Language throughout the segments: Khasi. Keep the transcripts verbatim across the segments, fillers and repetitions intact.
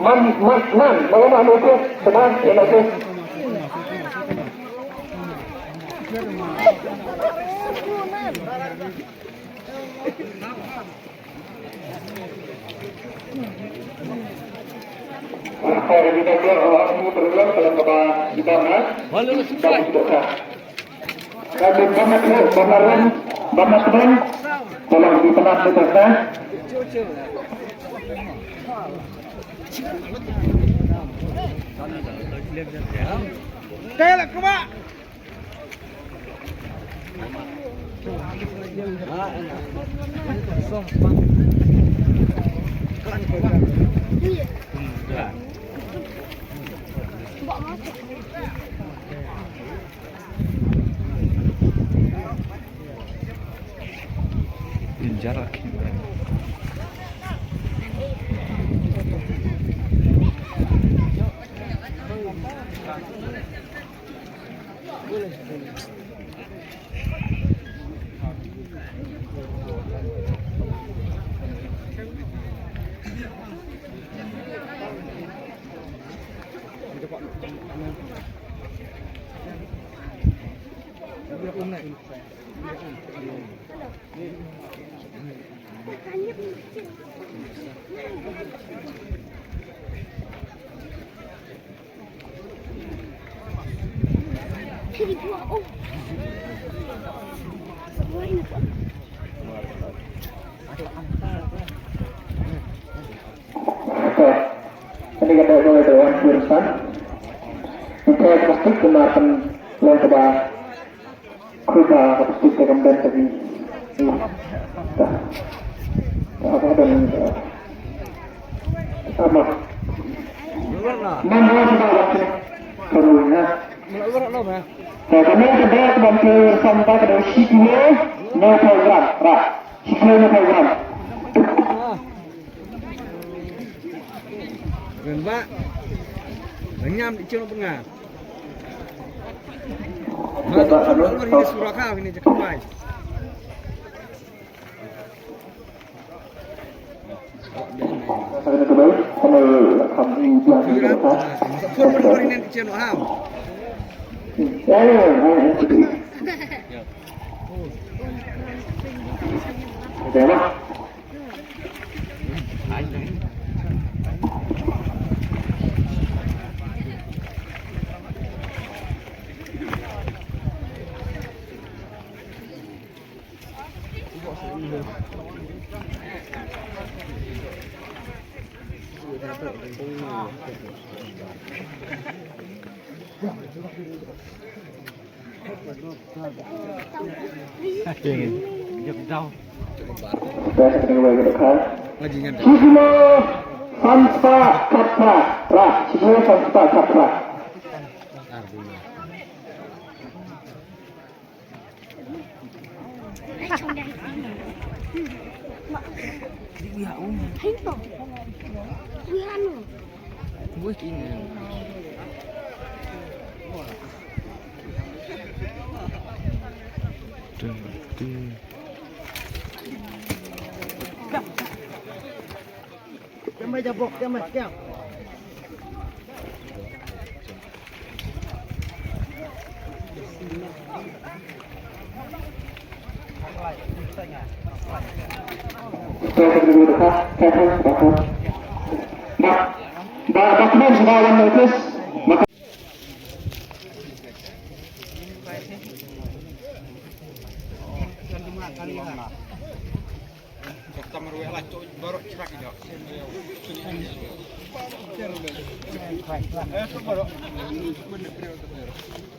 Man, man, man, man, man, man, man, man, man, man. Kami pamat, pamat, pamat, pamat, tolong dipamat di tengah. Tengok, keluar. Jarak. Kane ka dei ka dei wan pyrsan. Ite plastik kena pen long keba. Khuda ka plastik ka kamben tadi. Dah. Dah, dah, dah. Sama. Mana sudah waktu? Karunya. Ka kane ka dei ka ban pyrshang ba ka dei shi kilo ne phew gram. Ra. Shi kilo ne phew gram. Ren ba. Dang ñiam di chino penga. Ma to ko lo ni sura ka ni je ka pai. Shi kilo san spah khatphra. Ra, shi kilo san spah khatphra.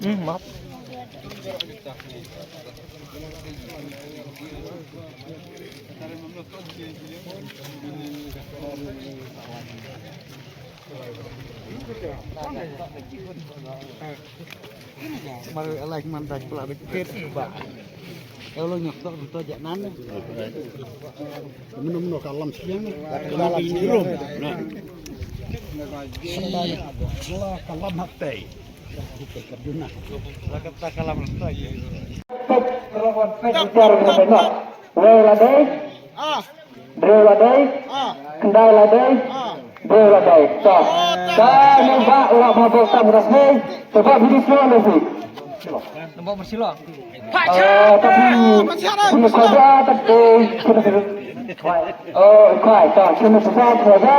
Hmm, maaf. Mar alai man dai pula dikit ba. Elo nyok tok to ja nan. Meno meno kalam siang. Kalam siang. Kalam hati. Kata kalam hati. Wei lade. Ah. Hynriew la dei, khyndai la dei, hynriew la dei. To. Ka nang ba u la ba bok tam rasmi. To ba bidi slo le si. Nombor bersilo. Eh, tapi sini saja tapi sini sini. Oh, kai ta sini saja saja.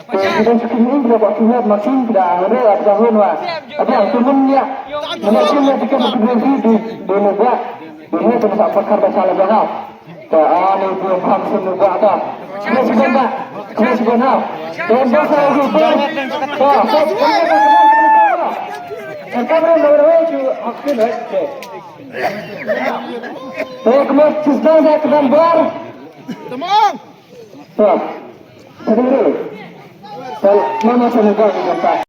Kita sini ini berapa kilo makin tidak ada apa tahun wah. Ada yang turun ya. Mana sini kita berhenti di di negara. Ini kita tak pakar bahasa lagi. Te ani buh bam sien u ba ta. Kena sien ba. Kena sien ha. Te ba sa u ba. Ta. Te kamera lo lo ju akin hai. Te kena sien da kena bar. Tamam. Ta. Sendiri. Sal-, mama sendiri kita.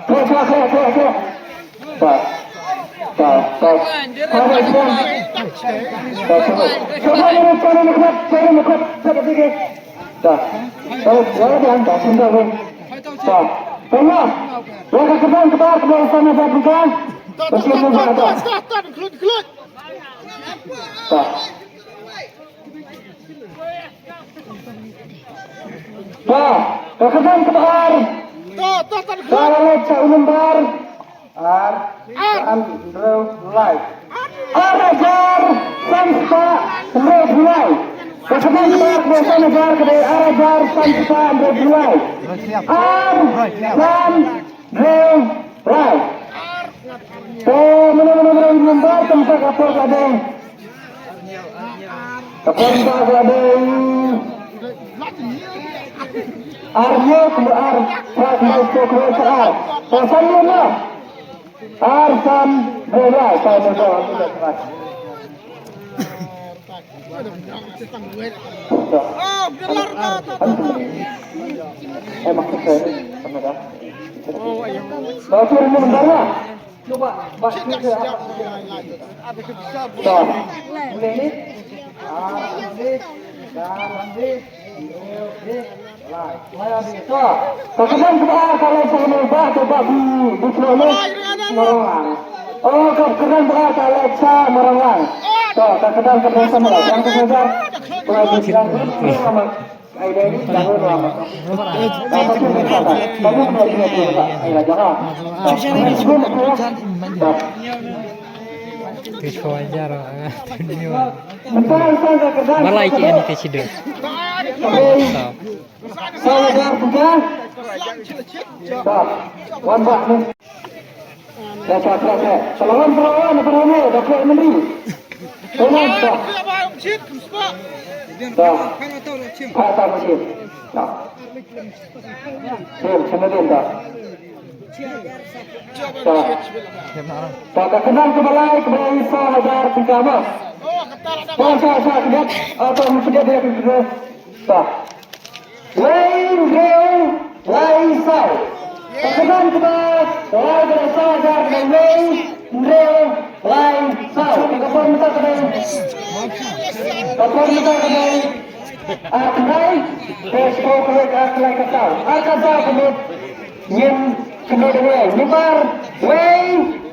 Ta, ta, ta, ta, ta. Ta, ta. Ta, ta, ta. Ta, ta. Cuba ni, cuba ni, cuba ni, cuba ni, cuba ni. Ta. Ta, ta, ta, ta, ta, ta. Ta. Tengok. Ya, ka kebang, kebang, kebang sana, kebang. Betul, betul, betul, betul, betul. Ta. Ta, ka kyrdan kaba ar. Ta, ta, ta, ta. Ka la leit sha u nombar ar, ar, san, hynriew, lai. Ar hajar san spah hynriew lai. Ka kyrdan kaba ar kaba san hajar ka dei ar hajar san spah hynriew lai. Ar, san, hynriew, lai. Te mano mano mano nombar te mynta ka por ka dei. Ka por mynta ka dei. Ar hynñiew, ar, ar, ar, ar. Te san hynñiew na. Ar san hynriew lai, san hynriew lai. Ka kyrdan kaba ar ka leit sha u Bah, u Bah Bi, Bi Khlur Lus, Marwunglang. Oh, ka kyrdan kaba ar ka leit sha Marwunglang. To, ka kyrdan kaba ar ka leit sha Marwunglang. Ka kyrdan kaba ar ka leit sha Marwunglang. Malai ki ani te chido. Wan ba ni. Ya, ya, ya, ya. Salawan, salawan, apa nama? Dapat menteri. Tolong, Pak. Dah. Pak, tak masih. Dah. Sim, sim, sim, dah. Dah. Dah, ka kyrdan kaba lai, kaba lai saw hajar tyngka mo. Dah, dah, dah, kyndiat. Dah. Lai hynriew lai saw. Ka kyrdan kaba lai kaba saw hajar ka dei lai hynriew lai saw. Ka por mynta ka dei. Ka por mynta ka dei. Ar khyndai. Te shu ka lai ka lai ka saw. Ar ka saw ka dei. Ngin kynduh da wei. Nambar wei,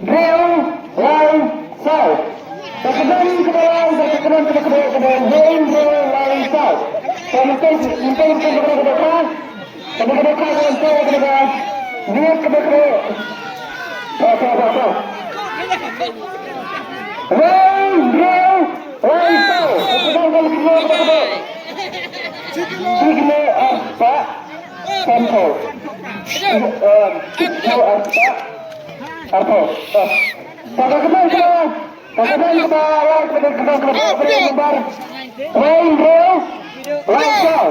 hynriew, lai, saw. Ka kyrdan kaba lai, ka kyrdan kaba khyndai, kaba wei, hynriew, lai, saw. Ka mynta, mynta, mynta, mynta, mynta, mynta, mynta, mynta, mynta, mynta, mynta, mynta, mynta, mynta. Wei, hynriew, lai, saw. Ka kyrdan kaba khyndai, kaba khyndai. Shi kilo arspah. Sanphew. Em, sanphew arspah. Arphew. Sa ka kyrdan kaba, sa ka kyrdan kaba lai, kaba kyrdan kaba lai, kaba lai nambar. Lai hynriew, lai saw.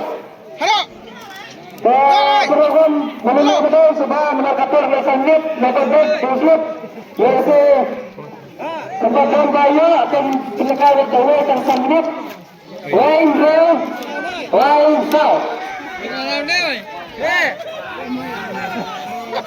Sa program mano mano kaba sa ba namar ka por lai san minit, lai san minit, dei slip. Ïa se. Kaba don ba ïoh, kan pynlehkai da wei tang san minit. Lai hynriew, lai saw.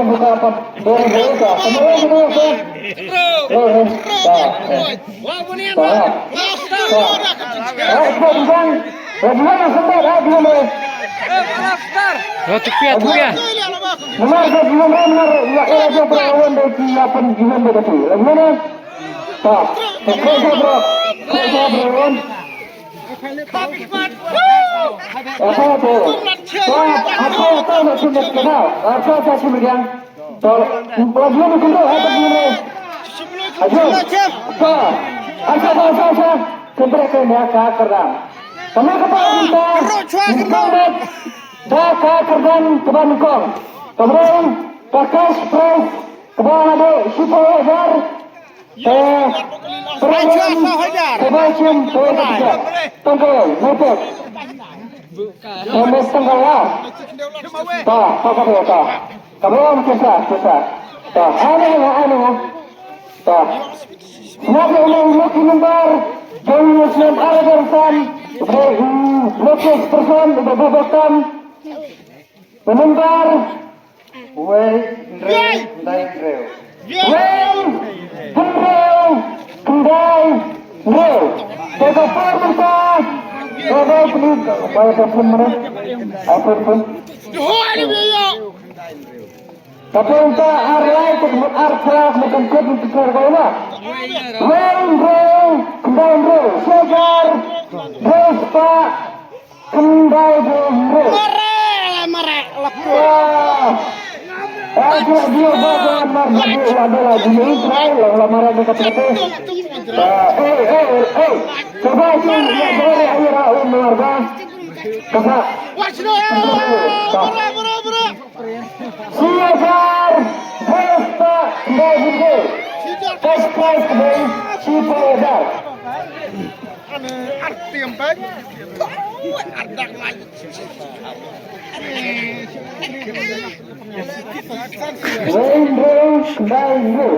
Pynroi buka pat. Pynroi buka. Pynroi buka. Pynroi buka. Pynroi buka. Pynroi buka. Pynroi buka. Lo tukpia tukpia. Benar ke jiwen ram benar ya era dia perawan dari dia pun jiwen dari dia. Lagi mana? Tak. Kau siapa? Kau siapa wan? Apa tu? Tak. Apa tu nak sini kenal? Apa tu sih mereka? Tak. Lagi mana kita? Apa ni? Ayo. Tak. Apa apa apa. Sempurna kena kakak. Kami kata kita. Kita. Da ka kyrdan kaba nyngkong. Ka briew ka cash prize kaba la dei shiphew hajar. Te ka briew kaba shim kaba ka tiga. Tang ka wei, nai pek. Ka mes tang ka wei. Ta, ta ka wei, ta. Ka briew ka sa, ka sa. Ta, ane nga, ane nga. Ta. Nga ka ine lucky number. Jong u snem ar hajar san. Briew lucky person, briew bakam. Remember, wei, hynriew, khyndai, hynriew. Wei, hynriew, khyndai, hynriew. Te ka phone mynta. Ka phone mynta. Ka phone mynta. Ka phone mynta. Ka pynta ar lai ka mut ar phra ka mut kan kut mut kut kut na. Wei hynriew, khyndai hynriew, shi hajar hynriew spah khyndai hynriew. Mare, mare, lako. Ah, ah, dia, dia, dia, dia, mar, mar, dia, dia, dia, dia, dia, try, la, la, mare, dia kata, kata. Ah, eh, eh, eh. Cuba tu, dia, dia, dia, dia, dia, dia, mar, dia. Kata. Watch no. Mare, mare, mare. Shi hajar hynriew spah khyndai hynriew. First prize kaba shi phew hajar. Ane arti em bang. Ardak lai. Hynriew khyndai hynriew.